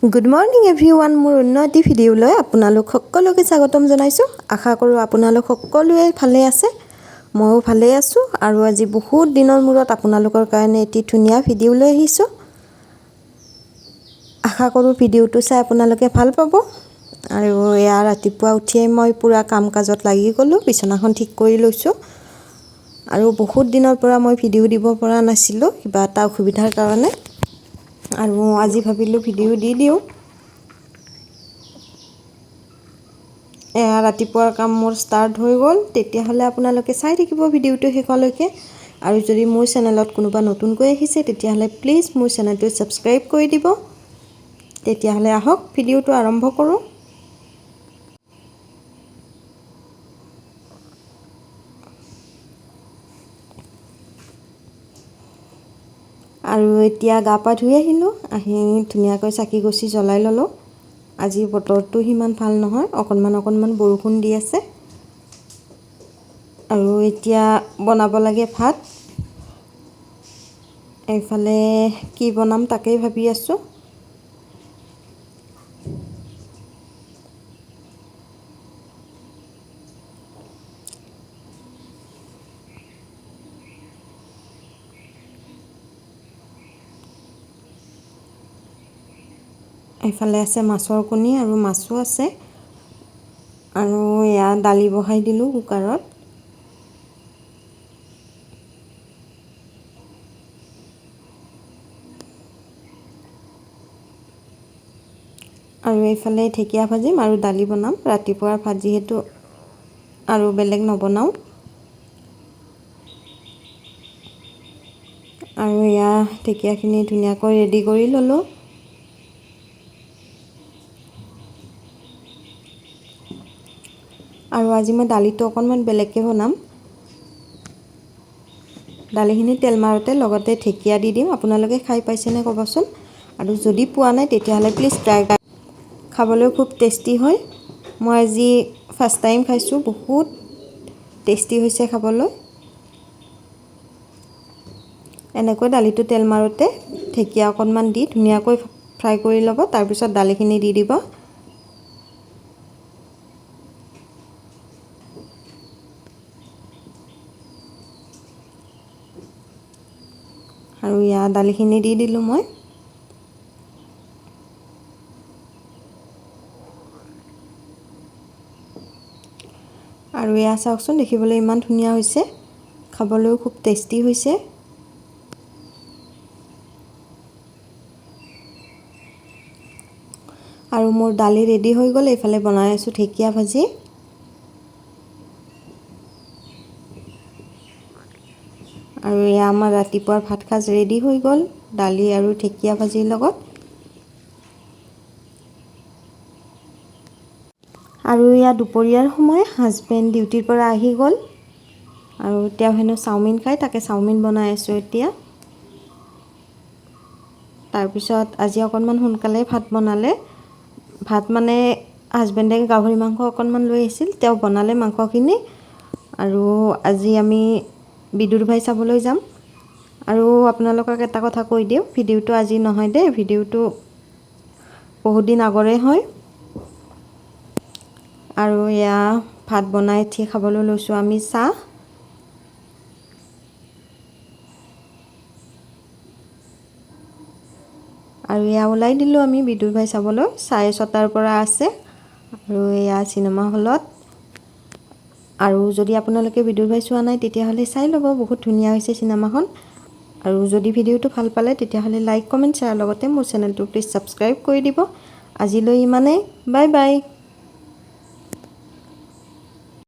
Good morning everyone, মোৰ অন্য এটি ভিডিঅ'লৈ আপোনালোক সকলোকে স্বাগতম জনাইছোঁ। আশা কৰোঁ আপোনালোক সকলোৱে ভালে আছে, ময়ো ভালেই আছোঁ। আৰু আজি বহুত দিনৰ মূৰত আপোনালোকৰ কাৰণে এটি ধুনীয়া ভিডিঅ' লৈ আহিছোঁ। আশা কৰোঁ ভিডিঅ'টো চাই আপোনালোকে ভাল পাব। আৰু এয়া ৰাতিপুৱা উঠিয়ে মই পূৰা কাম কাজত লাগি গ'লোঁ, বিচনাখন ঠিক কৰি লৈছোঁ। আৰু বহুত দিনৰ পৰা মই ভিডিঅ' দিব পৰা নাছিলোঁ কিবা এটা অসুবিধাৰ কাৰণে, আৰু আজি ভাবিলোঁ ভিডিঅ' দি দিওঁ। এয়া ৰাতিপুৱাৰ কাম মোৰ ষ্টাৰ্ট হৈ গ'ল। তেতিয়াহ'লে আপোনালোকে চাই থাকিব ভিডিঅ'টো শেষলৈকে। আৰু যদি মোৰ চেনেলত কোনোবা নতুনকৈ আহিছে, তেতিয়াহ'লে প্লিজ মোৰ চেনেলটো ছাবস্ক্ৰাইব কৰি দিব। তেতিয়াহ'লে আহক, ভিডিঅ'টো আৰম্ভ কৰোঁ। আৰু এতিয়া গা পা ধুই আহিলোঁ, আহি ধুনীয়াকৈ চাকি গছি জ্বলাই ল'লোঁ। আজি বতৰটো সিমান ভাল নহয়, অকণমান অকণমান বৰষুণ দি আছে। আৰু এতিয়া বনাব লাগে ভাত। এইফালে কি বনাম তাকেই ভাবি আছোঁ। এইফালে আছে মাছৰ কণী আৰু মাছো আছে। আৰু এয়া দালি বহাই দিলোঁ কুকাৰত। আৰু এইফালে ঢেকীয়া ভাজিম আৰু দালি বনাম। ৰাতিপুৱাৰ ভাত যিহেতু আৰু বেলেগ নবনাওঁ। আৰু এয়া ঢেকীয়াখিনি ধুনীয়াকৈ ৰেডি কৰি ল'লোঁ। আৰু আজি মই দালিটো অকণমান বেলেগকৈ বনাম। দালিখিনি তেল মাৰোঁতে লগতে ঢেকীয়া দি দিম। আপোনালোকে খাই পাইছেনে ক'বচোন, আৰু যদি পোৱা নাই তেতিয়াহ'লে প্লিজ ট্ৰাই, খাবলৈও খুব টেষ্টি হয়। মই আজি ফাৰ্ষ্ট টাইম খাইছোঁ, বহুত টেষ্টি হৈছে খাবলৈ। এনেকৈ দালিটো তেল মাৰোঁতে ঢেকীয়া অকণমান দি ধুনীয়াকৈ ফ্ৰাই কৰি ল'ব, তাৰপিছত দালিখিনি দি দিব। আৰু ইয়াৰ দালিখিনি দি দিলোঁ মই। আৰু এয়া চাওকচোন, দেখিবলৈ ইমান ধুনীয়া হৈছে, খাবলৈও খুব টেষ্টি হৈছে। আৰু মোৰ দালি ৰেডি হৈ গ'ল। এইফালে বনাই আছোঁ ঢেকীয়া ভাজি। আৰু এয়া আমাৰ ৰাতিপুৱাৰ ভাত সাজ ৰেডি হৈ গ'ল, দালি আৰু ঢেকীয়া ভাজিৰ লগত। আৰু এয়া দুপৰীয়াৰ সময়, হাজবেণ্ড ডিউটিৰ পৰা আহি গ'ল। আৰু তেওঁ হেনো চাওমিন খায়, তাকে চাওমিন বনাই আছোঁ এতিয়া। তাৰপিছত আজি অকণমান সোনকালে ভাত বনালে। ভাত মানে হাজবেণ্ডে গাহৰি মাংস অকণমান লৈ আহিছিল, তেওঁ বনালে মাংসখিনি। আৰু আজি আমি বিদুৰ ভাই চাবলৈ যাম। আৰু আপোনালোকক এটা কথা কৈ দিওঁ, ভিডিঅ'টো আজি নহয় দেই, ভিডিঅ'টো বহুত দিন আগৰে হয়। আৰু এয়া ভাত বনাই উঠি খাবলৈ লৈছোঁ আমি চাহ। আৰু এয়া ওলাই দিলোঁ আমি বিদুৰ ভাই চাবলৈ, 6:30ৰ পৰা আছে। আৰু এয়া চিনেমা হলত। আৰু যদি আপোনালোকে বিদুৰ ভাই চোৱা নাই তেতিয়াহ'লে চাই ল'ব, বহুত ধুনীয়া হৈছে চিনেমাখন। আৰু যদি ভিডিঅ'টো ভাল পালে তেতিয়াহ'লে লাইক, কমেণ্ট, শ্বেয়াৰ লগতে মোৰ চেনেলটো প্লিজ ছাবস্ক্ৰাইব কৰি দিব। আজিলৈ ইমানেই, বাই বাই।